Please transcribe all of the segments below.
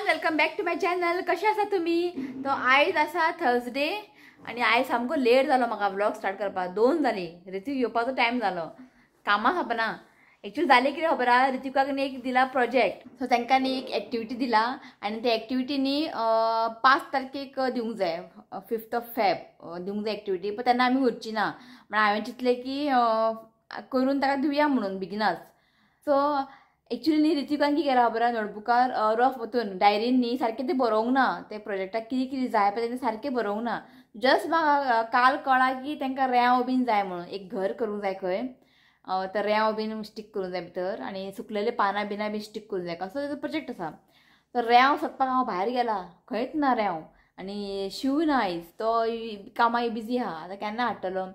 Welcome back to my channel. कशें आसा तुमी? तो आयज आसा थर्सडे आनी आयज सामको लेट जालो म्हाका व्लॉग स्टार्ट करपाक. 2 जाली, ऋतिक येवपाचो टायम जालो. कामां खपना एक्चुअली जालें कितें खबर आहा, ऋतिकाक न्ही एक दिला प्रोजेक्ट. सो तांकां न्ही एक एक्टिविटी दिला आनी ते एक्टिविटी न्ही 5 तारखेक दिवंक जाय, 5th of Feb दिवंक जाय एक्टिविटी. पण तेन्ना आमी उरची ना म्हण हांवें चिंतलें की करून ताका दिवया म्हणून बेगिनाच. सो एक्चुअली न्ही ऋतिकान कितें केलां खबर आहा, नोटबुकार रफ वतून डायरीन न्ही सारकें तें बरोवंक ना, ते प्रोजेक्टाक कितें कितें जाय पळय तें सारकें बरोवंक ना. जस्ट म्हाका काल कळ्ळां की तांकां रेंव बीन जाय म्हणून, एक घर करूंक जाय खंय, तर रेंव बीन स्टीक करूंक जाय भितर आनी सुकलेले पानां बिनां बी स्टीक करूंक जाय, असो तेजो प्रोजेक्ट आसा. तर रेंव सोदपाक हांव भायर गेला, खंयच ना रेंव आनी शिव ना आयज, तो कामाक बिजी आहा, आतां केन्ना हाडटलो.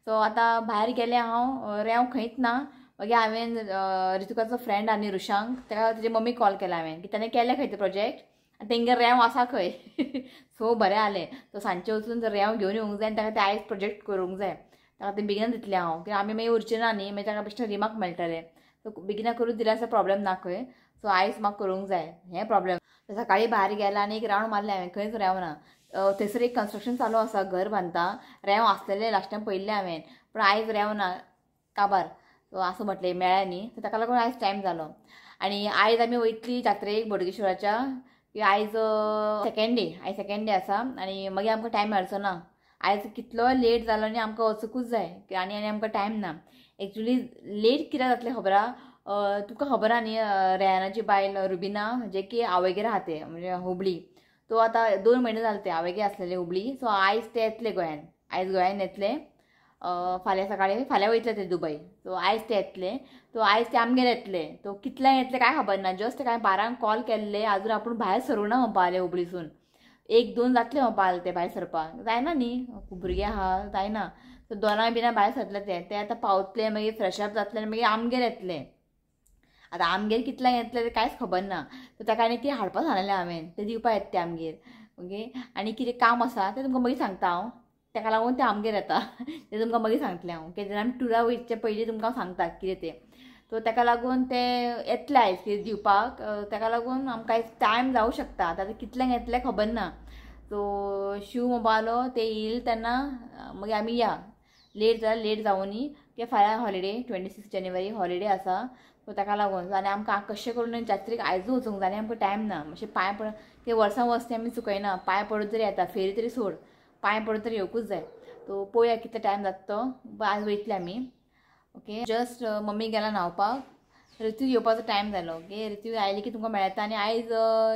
सो आतां भायर गेलें हांव, रेंव खंयच ना. मागीर हांवें ऋतिकाचो फ्रेंड आनी ऋषांक, ताका तेजे मम्मी कॉल केला हांवें की ताणें केलें खंय तें प्रोजेक्ट आनी तेंगेर रेंव आसा खंय. सो बरें जालें, तो सांजचें वचून रेंव घेवन येवंक जाय आनी ताका तें आयज प्रोजेक्ट करूंक जाय. ताका तें बेगिना दितलें हांव, कित्याक आमी मागीर उरचें ना न्ही, मागीर ताका बेश्टें रिमार्क मेळटलें. सो बेगिना करून दिल्यार असो प्रॉब्लेम ना खंय. सो आयज म्हाका करूंक जाय हें प्रॉब्लेम. सकाळीं भायर गेला आनी एक रावंड मारलें हांवें, खंयच रेंव ना. थंयसर एक कन्स्ट्रक्शन चालू आसा, घर बांदता, रेंव आसलेलें लास्ट टायम पळयल्लें हांवें, पूण आयज रेंव ना काबार. सो आसूं म्हटलें मेळ्ळें न्ही, सो ताका लागून आयज टायम जालो. आनी आयज आमी वयतली जात्रेक बोडगेश्वराच्या, की आयज सेकेंड डे, आयज सेकेंड डे आसा आनी मागीर आमकां टायम मेळचो ना. आयज कितलो लेट जालो न्ही, आमकां वचूंकूच जाय आनी आनी आमकां टायम ना. एक्चुली लेट कित्याक जातलें खबर आहा, तुका खबर आहा न्ही, रेयानाची बायल रुबिना जे की आवयगेर आहा तें, म्हणजे हुबळी, तो आतां 2 म्हयने जाले ते आवयगेर आसलेले हुबळी. सो आयज ते येतले गोंयान, आयज गोंयान येतले, फाल्यां सकाळीं, फाल्यां वयतले ते दुबय. सो आयज ते येतले, सो आयज ते आमगेर येतले. तो कितल्यांक येतले कांय खबर ना, जस्ट कांय 12 कॉल केल्ले, आजून आपूण भायर सरूं ना म्हणपा लागले हुबळीसून. 1-2 जातले म्हणपा लागले ते भायर सरपाक, जायना न्ही, खूब भुरगे आहा, जायना. सो 2 बिना भायर सरले ते, ते आतां पावतले, मागीर फ्रेशअप जातले आनी मागीर आमगेर येतले. आतां आमगेर कितल्यांक येतले तें कांयच खबर ना. सो ताका आनी कितें हाडपाक सांगलेलें हांवें, तें दिवपाक येता ते आमगेर. ओके, आनी कितें काम आसा तें तुमकां मागीर सांगता हांव, ताका लागून तें आमगेर येता, तें तुमकां मागीर सांगतलें हांव. ओके, जेन्ना आमी टुरा वयचे पयलीं तुमकां सांगता कितें तें. सो ताका लागून ते येतले आयज कितें दिवपाक, ताका लागून आमकां आयज टायम जावं शकता. आतां कितल्यांक येतलें खबर ना. सो शिव म्हणपालो ते येईल तेन्ना मागीर आमी या, लेट जाल्यार लेट जावं न्ही, कित्याक फाल्यां हॉलिडे, 26 जानेवारी हॉलिडे आसा. सो ताका लागून आनी आमकां कशें करून जात्रेक आयजूच वचूंक जाय आनी आमकां टायम ना. मातशें पांय पड, ते वर्सां वर्स आमी चुकयना, पांय पडून तरी येता, फेरी तरी सोड, पांय पडून तरी येवकूच जाय. सो पळोवया कितलो टायम जाता तो, आज वयतले आमी. ओके, जस्ट मम्मी गेला न्हांवपाक, ऋतू येवपाचो टायम जालो. ओके, ऋतू आयली की तुमकां मेळटा. आनी आयज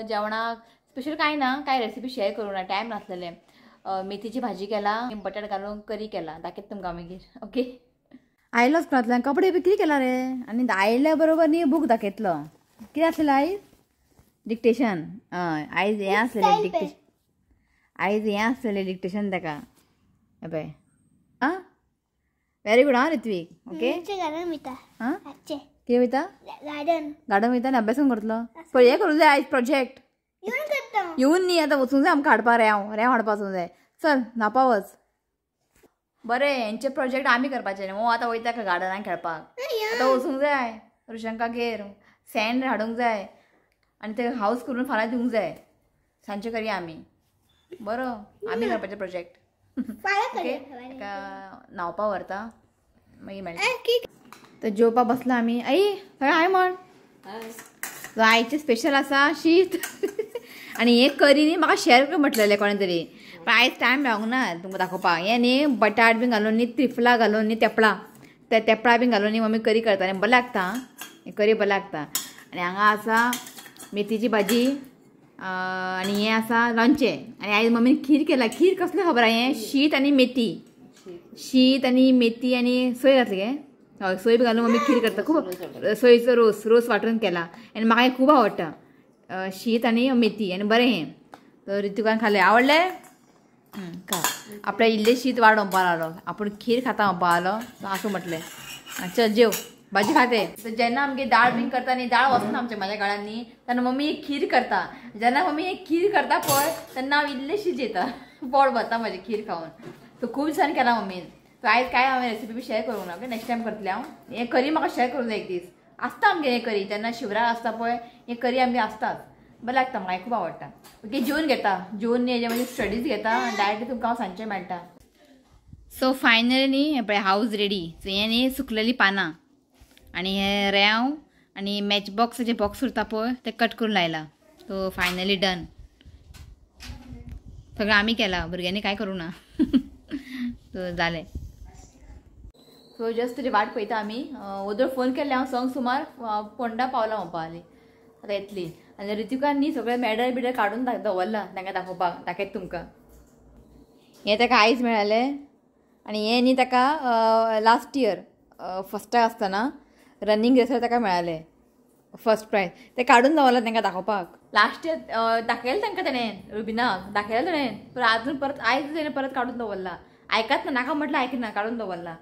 जेवणाक स्पेशल कांय ना, कांय रेसिपी शेअर करूं ना, टायम नासलेलें. मेथीची भाजी केला, बटाट घालून करी केला, दाखयता तुमकां मागीर. ओके, आयलो स्कुलांतल्यान, कपडे बी कितें केला रे? आनी आयल्या बरोबर न्ही बूक दाखयतलो. कितें आसलेलें आयज? डिक्टेशन. हय, आयज हें आसलेलें डिक्टेशन, आयज हें आसलेलें डिक्टेशन ताका. पळय, आं व्हेरी गुड. आं ऋत्वीक, ओके, आं कितें वयता? गार्डन. गार्डन वयता आनी अभ्यास करतलो. पळय हें करूंक जाय आयज प्रोजेक्ट. येवन न्ही आतां वचूंक जाय आमकां हाडपाक, रेंव रेंव हाडपाक वचूंक जाय. चल न्हांवपा वच. बरें, हेंचे प्रोजेक्ट आमी करपाचे न्ही. आतां वयता गार्डनान खेळपाक, आतां वचूंक जाय ऋषांकागेर, सँड हाडूंक जाय आनी ते हावस करून फाल्यां दिवंक जाय. सांजचे करया आमी, बरो आमी करपाचे प्रोजेक्ट. ओके, ताका न्हांवपा व्हरता, मागीर मेळटा. तर जेवपा बसला आमी. आई सगळें हाय म्हण. आयचें स्पेशल आसा शीत आनी हें करी न्ही म्हाका शेअर कर म्हटलेलें कोणें तरी, पण आयज टायम मेळोंक ना तुमकां दाखोवपाक. हें न्ही बटाट बीन घालून न्ही, त्रिफला घालून न्ही, तेपळां, ते तेपळां बीन घालून न्ही मम्मी करी करता आनी बरें लागता. हें करी बरें लागता. आनी हांगा आसा मेथीची भाजी आनी हें आसा लोणचें. आनी आयज मम्मीन खीर केला. खीर कसलें खबर आहा? हें शीत आनी मेथी, शीत आनी मेथी आनी सोय घातली गे. हय, सोय बी घालून मम्मी खीर करता. खूब सोयीचो रोस, रोस वांटून केला आनी म्हाका हें खूब आवडटा, शीत आनी मेथी आनी बरें हें. तर ऋतिकान खालें, आवडलें? खा. आपल्या इल्लें शीत वाड म्हणपा लागलो, आपूण खीर खाता म्हणपा लागलो. आसूं म्हटलें, चल जेव, भाजी खाते. जेन्ना आमगे दाळ बीन करता न्ही, दाळ वचना आमच्या म्हाज्या गळ्यान न्ही, तेन्ना मम्मी एक खीर करता. जेन्ना मम्मी एक खीर करता पळय तेन्ना हांव इल्लें शीत जेता, पोट भरता म्हाजें खीर खावन. सो खूब दिसांनी केला मम्मीन. सो आयज कांय हांवें रेसिपी बी शेअर करूंक ना. ओके, नेक्स्ट टायम करतलें हांव. हें करी म्हाका शेअर करूंक जाय एक दीस. आसता आमगे हें करी, जेन्ना शिवराक आसता पळय हें करी आमगे आसताच. बरें लागता म्हाका खूब आवडटा. ओके जेवन घेता, जेवन न्ही हेजे मागीर स्टडीज घेता आनी डायरेक्टली तुमकां हांव सांजचें मेळटा. सो फायनली न्ही हें पळय हावज रेडी. सो हें न्ही सुकलेलीं पानां आनी हें रेंव आनी मॅच बॉक्साचे बॉक्स उरता पळय ते कट करून लायला. सो फायनली डन, सगळें आमी केलां, भुरग्यांनी कांय करूं ना. सो जालें. सो जस्ट तुजी वाट पळयता आमी. वोदोळ फोन केल्ले हांव संग सुमार फोंडा पावला म्हणपा आली, आतां येतली. आनी ऋतिकान न्ही सगळें मॅडल बिडल काडून दवरलां तांकां दाखोवपाक, दाखयता तुमकां. हें ताका आयज मेळ्ळें आनी हें न्ही ताका लास्ट इयर फस्टाक आसतना रनींग रेसार ताका मेळ्ळें फर्स्ट प्रायज. तें काडून दवरलां तांकां दाखोवपाक. लास्ट इयर दाखयलें तांकां तेणें, रुबिनाक दाखयलें तेणें, पूण आजून परत आयज तेणें परत काडून दवरलां. आयकात ना, नाका म्हटल्यार आयकना, काडून दवरलां.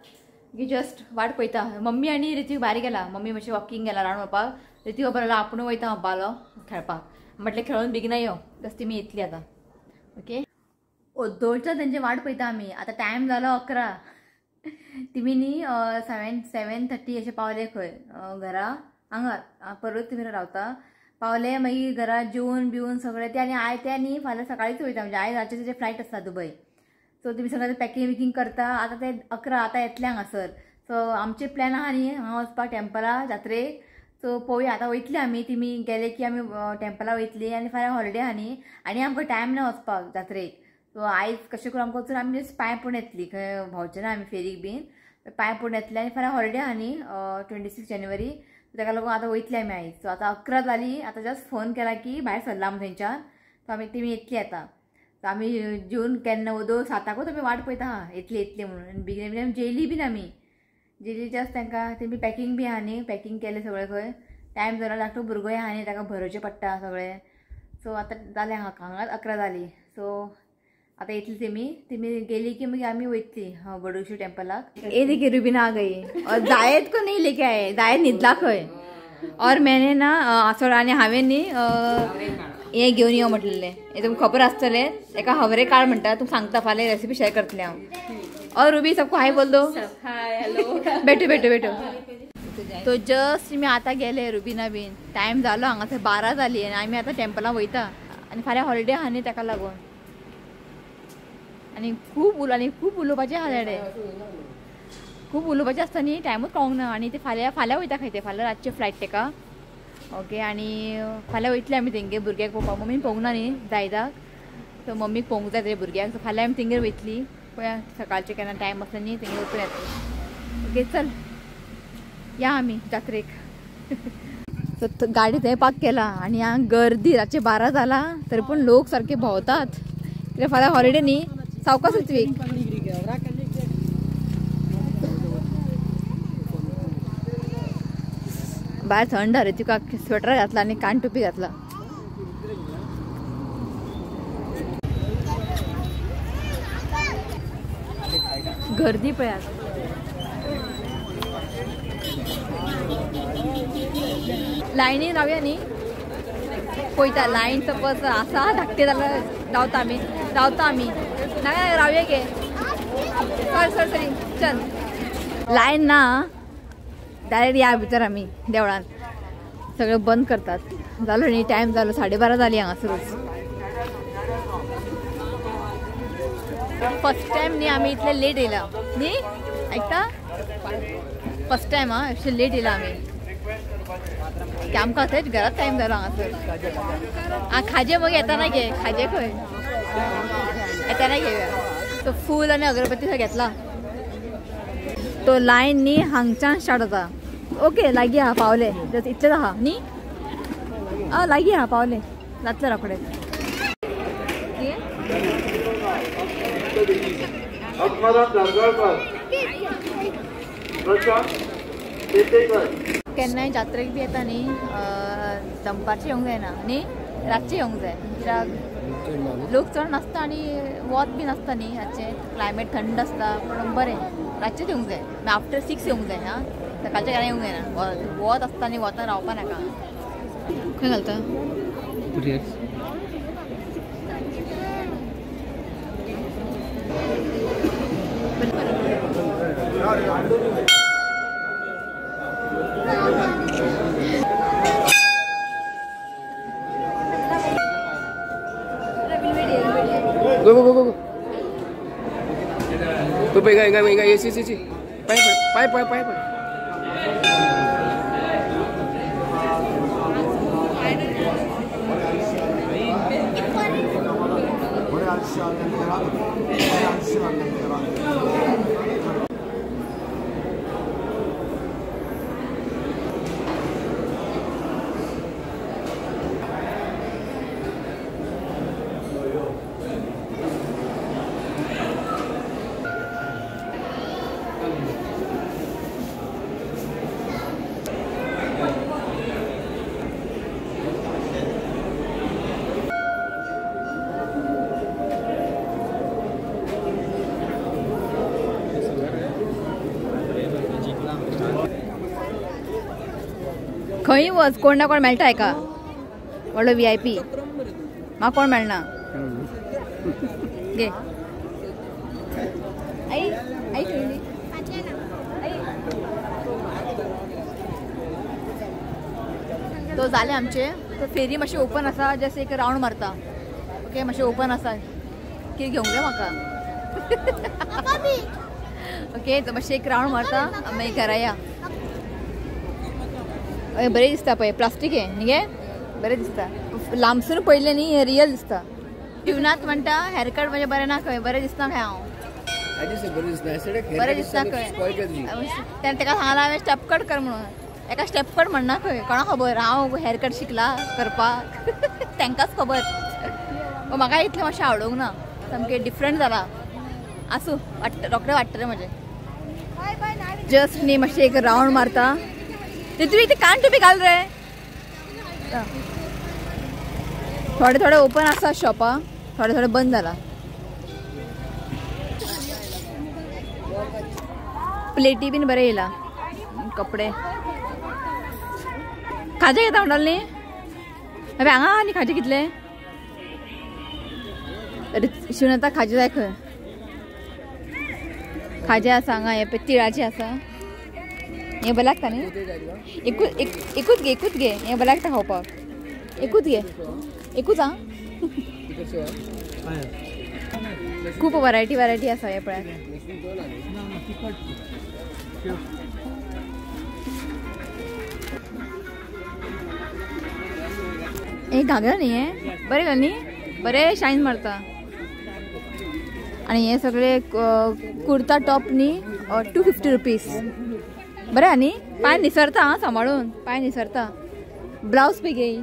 की जस्ट वाट पळयता. मम्मी आनी ऋतिक भायर गेला, मम्मी मातशें वॉकिंग गेला रावंड वळपाक. ऋतिक म्हणपाक आपूण वयता म्हणपालो खेळपाक, म्हटलें खेळून बेगीन यो, जस्ट तुमी येतली आतां. ओके ओदोळच्या तेंची वाट पळयता आमी. आतां टायम जालो 11. तुमी न्ही 7:30 अशें पावले खंय घरा, हांगा परत तुमी रावता पावले. मागीर घरा जेवन बिवन सगळें ते आनी I ते न्ही फाल्यां सकाळीच वयता, म्हणजे आयज रातचें तेजें फ्लायट आसता दुबय. सो तुमी सगळें पॅकिंग विकिंग करता. आतां ते 11 आतां येतले हांगासर. सो आमचे प्लॅन आहा न्ही हांगा वचपाक टेम्पला जात्रेक. सो पळोवया आतां वयतली आमी, तुमी गेले की आमी टेम्पला वयतली आनी फाल्यां हॉलिडे आहा न्ही आनी आमकां टायम ना वचपाक जात्रेक. सो आयज कशें करून आमकां वचून आमी जस्ट पांय पडून येतली, खंय भोंवचे ना आमी फेरीक बीन, पांय पडून येतले. आनी फाल्यां हॉलिडे आहा न्ही 26 जानेवारी, ताका लागून आतां वयतली आमी आयज. सो आतां 11 जाली, आतां जस्ट फोन केला की भायर सरला आमी थंयच्यान. सो आमी तुमी येतली आतां. सो आमी जेवन केन्ना वोदोळ 7 आमी वाट पळयता हा येतली येतली म्हणून. आनी बेगीन बेगीन आमी जेयली बीन, आमी जेयली जस्ट तांकां तेमी पॅकिंग बी आहा न्ही, पॅकिंग केलें सगळें. खंय टायम जालो, धाकटो भुरगोय आहा न्ही, ताका भरोवचें पडटा सगळें. सो आतां जालें हांगाच 11 जाली. सो आतां येतली तेमी, तेमी गेली की मागीर आमी वयतली बडगुशी टेम्पलाक. ये देखिए रुबीना आ गई और जायद को नहीं लेके आए, जायद न्हिदला खंय. और मैंने ना सॉरी आनी हांवें न्ही हें घेवन यो म्हटलेलें, हें तुमकां खबर आसतलें, एका हवरे काळ म्हणटा, तुमकां सांगता फाल्यां रेसिपी शेअर करतलें हांव. और रुबी सबको हाय बोल दो. Hi hello. बेटो बेटो बेटो. तो जस्ट मी आतां गेले रुबीना बीन, टायम जालो हांगासर 12 जाली आनी आमी आतां टेम्पलां वयता आनी फाल्यां हॉलिडे आहा न्ही ताका लागून. आनी खूब आनी खूब उलोवपाचें आहा तेणें, खूब उलोवपाचें आसता न्ही, टायमूच कळोंक ना. आनी ते फाल्यां फाल्यां वयता खंय ते, फाल्यां रातचें फ्लायट तेका. ओके आनी फाल्यां वयतले आमी तेंगे भुरग्याक पळोवपाक, मम्मीन पळोवंक ना न्ही जायदाक, सो मम्मीक पळोवंक जाय तेजे भुरग्याक. सो फाल्यां आमी तेंगेर वयतली, पळया सकाळचें केन्ना टायम आसता न्ही तेंगेर वचून येतली. ओके चल या आमी जात्रेक. सो गाडी थंय पार्क केला आनी हांगा गर्दी, रातचे 12 जाला तरी पूण लोक सारके भोंवतात कित्याक फाल्यां हॉलिडे न्ही. सावकाश ऋत्विक. भायर थंड रे, तुका स्वेटर घातला आनी कान टोपी घातला. गर्दी पळयात. लायनी रावया न्ही, पळयता लायन सपोज आसा धाकटे जाल्यार रावता आमी, रावता आमी ना रावया गे. सॉरी सॉरी सॉरी चल लायन ना, डायरेक्ट या भितर आमी देवळान सगळें बंद करतात. जालो न्ही टायम जालो, 12:30 जाली हांगासरूच. फर्स्ट टायम न्ही आमी इतले लेट येयला न्ही, आयकता फर्स्ट टायम आं अशें लेट येयला आमी, की आमकां थंयच घरात टायम जालो हांगासर. आं खाजें मागीर येताना घे, खाजें खंय येताना घेवया. तो फूल आनी अगरबत्ती सगळें घेतला. तो लायन न्ही हांगच्यान स्टार्ट जाता. ओके लागीं आहा पावले, जस्ट इतलेच आहा न्ही, आं लागीं आहा पावले, जातलें रोखडें. केन्नाय जात्रेक बी येता न्ही दनपारचें येवंक जायना न्ही, रातचें येवंक जाय, कित्याक लोक चड नासता आनी वत बी नासता न्ही, रातचें क्लायमेट थंड आसता, पूण बरें रातचेंच येवंक जाय. आफ्टर 6 येवंक जाय. हां सकाळच्या घरा येवंक जायना, वत आसता न्ही, वतान रावपा नाका. खंय घालता? तूं पळय हिंगा हिंगा एसी सी सी पांय पांय पांय पांय पड. खंय वच कोण ना कोण मेळटा एका व्हडलो VIP म्हाका कोण मेळना. घे आई आई खंय तो जाले आमचे. तो फेरी मातशी ओपन आसा, जस्ट एक रावंड मारता. ओके मातशें ओपन आसा, कितें घेवंक जाय म्हाका. ओके तो मातशें एक रावंड मारता मागीर घरा या. बरें दिसता पळय, प्लास्टीक हें न्ही गे, बरें दिसता. लांबसून पळयलें न्ही हें रियल दिसता. शिवनाथ म्हणटा हेअरकट म्हणजे बरें ना खंय, बरें दिसना खंय हांव, बरें दिसना खंय. तेणें ताका सांगलां हांवें स्टेप कट कर म्हणून, एका स्टेप कट म्हणना खंय, कोणाक खबर हांव हेअरकट शिकला करपाक. तांकांच खबर. म्हाका इतलें मातशें आवडूंक ना, सामकें डिफरंट जाला. आसूं, वाडटा रोखडें वाडटलें म्हजें. जस्ट न्ही मातशें एक रावंड मारता. तुवें ते कान टोपी घाल रे. थोडे थोडे ओपन आसा शॉपां, थोडे थोडे बंद जाला. प्लेटी बीन बरें येयला, कपडे खाजें घेता म्हणटालें न्ही. अबे हांगा आहा न्ही खाजें कितले. शिवनाथा खाजें जाय खंय, खाजें आसा हांगा. हें पळय तिळाचें आसा, हें बरें लागता न्ही. एकूच घे, एकूच घे, हें बरें लागता खावपाक. एकूच घे, एकूच. आं खूब वरायटी वरायटी आसा हें पळय. हें घागरा न्ही, हें बरें घाल न्ही, बरें शायन मारता. आनी हें सगळें कुर्ता टॉप न्ही 250 रुपीज. बरें न्ही, पांय निसरता आं, सांबाळून पांय निसरता. ब्लावज पळय गे,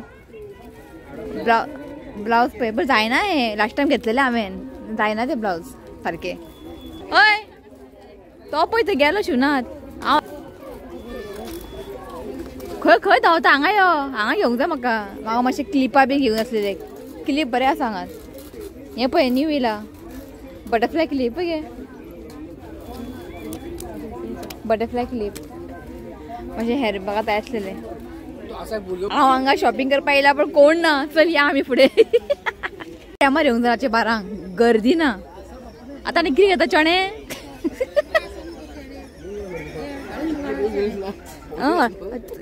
ब्लावज पळय बरें जायना हें, लास्ट टायम घेतलेलें हांवें, जायना तें ब्लावज सारकें. हय तो पळय थंय गेलो शिवनाथ. हांव खंय खंय धांवता, हांगा यो, हांगा घेवंक जाय म्हाका. म्हाका मातशें क्लिपां बी घेवंक आसलेलें, क्लिप बरें आसा हांगा. हें पळय न्यू येयला बटरफ्लाय क्लिप गे, बटरफ्लाय क्लिप. मातशें हेर म्हाका जाय आसलेलें. हांव हांगा शॉपिंग करपाक येयला पण कोण ना. चल या आमी फुडें. टायमार येवंक जाय रातचे 12, गर्दी ना. आतां आनी कितें घेता चणे?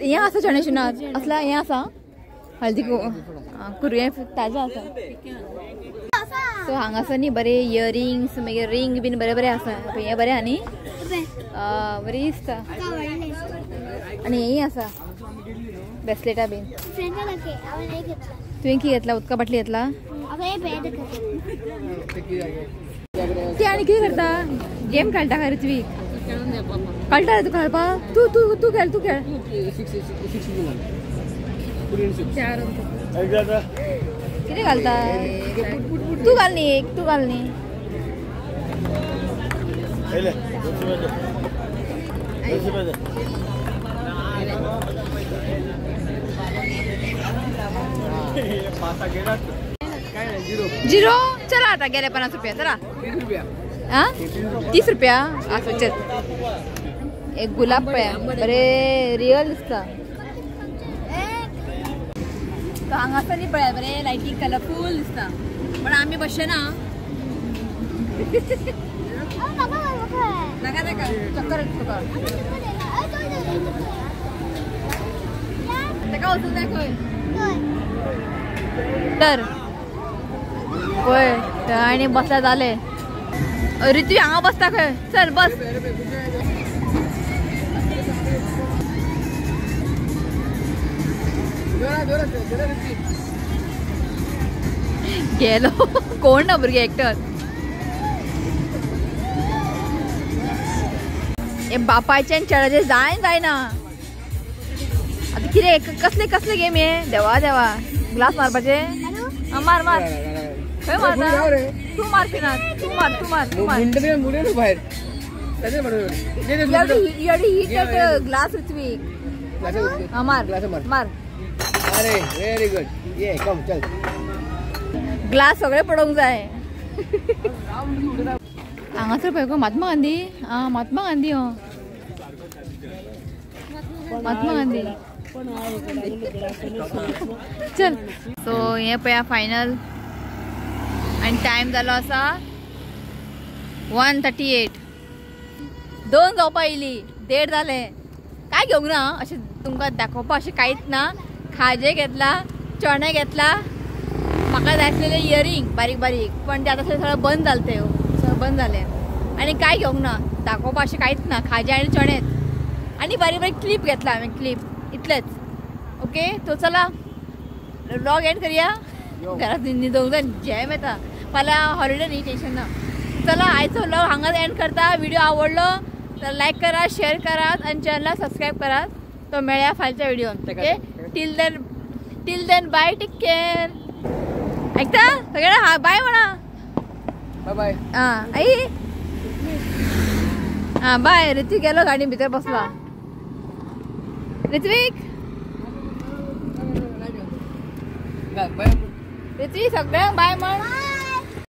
हें आसा चणे शिवनाथ, असल्या हें आसा हळदी कुरये ताजें आसा. सो हांगासर न्ही बरे इयरिंग्स, मागीर रिंग बीन बरें बरें आसा. हें बरें आहा न्ही, बरी दिसता. आनी हेंय आसा ब्रेसलेटां बीन. तुवें कितें घेतला? उदका बाटली घेतला? ती आनी कितें करता? गेम खेळटा काय ऋत्वीक? कळटा रे तुका खेळपाक? तूं तूं तूं खेळ, तूं खेळ. कितें घालता तूं? घाल न्ही एक, तूं घाल न्ही. झिरो. चला आता गेले 50 रुपया. चला 30 रुपया. आसो चल. एक गुलाब पळया, बरे रियल दिसता. तो हांगासर न्ही पळया बरे लायटी कलरफूल दिसता, पण आमी बसचे ना. नाका नाका, चक्कर येता तुका. ताका वचूंक जाय खंय तर पळय आनी बसल्या जालें. ऋतू हांगा बसता खंय, चल बस. गेलो कोण ना भुरगे एकटोच. हे बापायचे आनी चेड्याचे जाय जायना. आतां कितें कसले कसले गेम हे, देवा देवा. ग्लास मारपाचे, मार मार. खंय मारता तूं? मार पिना तूं, मार तूं, मार तूं, मार. ग्लास ऋत्विक, मार मार. अरे व्हेरी गुड, ये कम चल. ग्लास सगळे पडोंक जाय. हांगासर पळय गो महात्मा गांधी. आं महात्मा गांधी, हो महात्मा गांधी. चल सो हे पळया फायनल. आनी टायम जालो आसा 1:38. 2 जावपा येयली, 1:30 जालें. काय घेवंक ना अशें तुमकां दाखोवपा अशें कांयच ना. खाजें घेतला, चणे घेतला, म्हाका जाय आसलेले इयरिंग बारीक बारीक, पण ते आतां सगळें बंद जालें, ते सगळें बंद जालें. आनी काय घेवंक ना दाखोवपा अशें कांयच ना. खाजें आनी चणेच आनी बारीक बारीक क्लिप घेतला हांवें, क्लिप इतलेच. ओके तो चला व्लॉग एंड करया. घरात न्हिदोंक जाय, जॅम येता. फाल्यां हॉलिडे न्ही, टेंशन ना. चला आयचो व्लॉग हांगाच एंड करता. व्हिडिओ आवडलो तर लायक करात, शेअर करात आनी चॅनलाक सबस्क्रायब करात. तो मेळया फालच्या व्हिडिओन. Okay till then bye, take care. ऐकता सगळ्यांना हा बाय म्हणा. बाय बाय. हां आई, हां बाय. ऋत्विक गेलो गाडी भितर बसला. ऋत्विक ऋत्विक सगळ्यांक बाय म्हण.